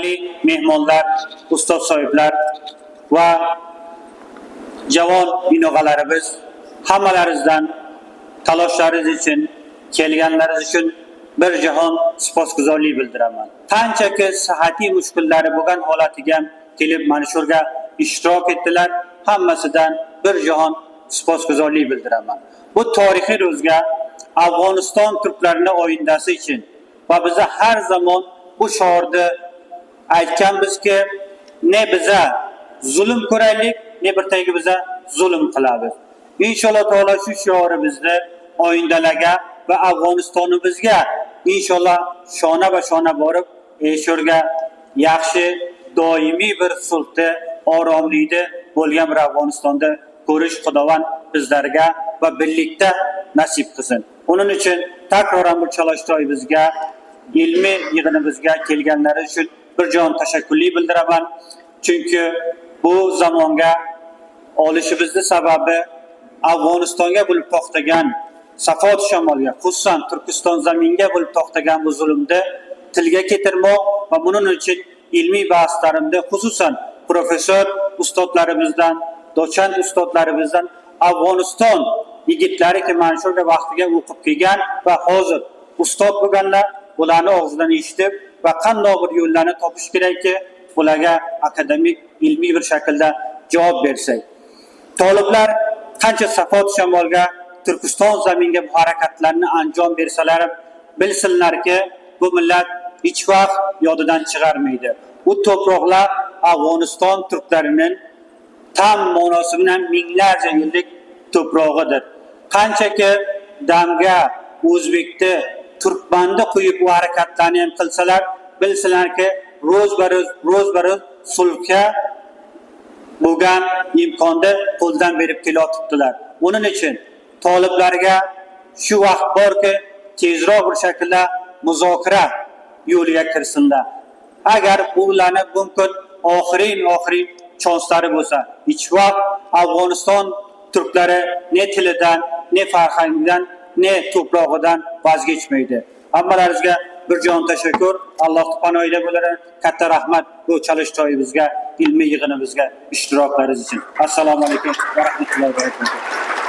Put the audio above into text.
Hurmatli mehmonlar, ustoz sohiblar va javon inog'alarimiz, hammalaringizdan taloshlaringiz uchun, kelganlaringiz uchun bir jahon siposguzorlik bildiraman. Qanchaki sihhatiy mushkullari bo'lgan holatiga ham kelib mana shu yerga ishtirok etdilar, hammasidan bir jahon siposguzorlik bildiraman. Bu tarixiy ro'zga Afg'oniston turklarini oyindasi uchun va biza har zamon bu shiorni aytganmizki, ne biza zulm ko'raylik, ne bir tagi biza zulm qilamiz. Inshaalloh taolo shu shiorimizni oyindalarga va Afg'onistonimizga inshaalloh shona va shona borib, shu yerga yaxshi doimiy bir sulhni, oromlikni bo'lgan bir Afg'onistonda ko'rish Xudovand bizlarga va birlikda nasib qilsin. Uning uchun takroran bu chalashtoyimizga, ilmiy yig'inimizga kelganlari uchun bir jon tashakkurlik bildiraman. Chunki bu zamonga olishimizni sababi Afg'onistonga bo'lib to'xtagan Safot shamolga, xususan Turkiston zaminga bo'lib to'xtagan bu zulmni tilga keltirmoq va buning uchun ilmiy bahslarimda xususan professor ustodlarimizdan, dotsent ustodlarimizdan Afg'oniston yigitlari ki mana shu yerda vaqtiga o'qib kelgan va hozir ustod bo'lganlar, ularni og'zidan eshitib va qanday bir yo'llarni topish kerakki, ularga akademik ilmiy bir shaklda javob bersak. Toliblar qancha Safot shamolga, Turkiston zaminga bu harakatlarni anjom bersalar ham, bilsinlarki, bu millat hech vaqt yodidan chiqarmaydi. Bu to'proqlar Afg'oniston turklarining tam ma'nosi bilan minglarcha yillik to'prog'idir. Qanchaki damga o'zbekni, turkmanni qo'yib bu harakatlarni ham qilsalar, bilsinlarki, ro'zbaro'z, ro'zbaro'z sulhga bo'lgan imkonni qo'ldan berib kelayotibdilar. Uning uchun toliblarga shu vaqt borki, tezroq bir shaklda muzokara yo'liga kirsinlar. Agar bularni mumkin oxirin oxirin chanslari bo'lsa, hech vaqt Afg'oniston turklari ne tilidan, ne farhangidan, ne to'prog'idan voz kechmaydi. Hammalaringizga bir jon tashakkur. Alloh panohida bo'lar. Katta rahmat bu chalishtoyimizga, ilmiy yig'inimizga ishtiroklaringiz uchun. Assalomu alaykum va rahmatullohi va barakatuh.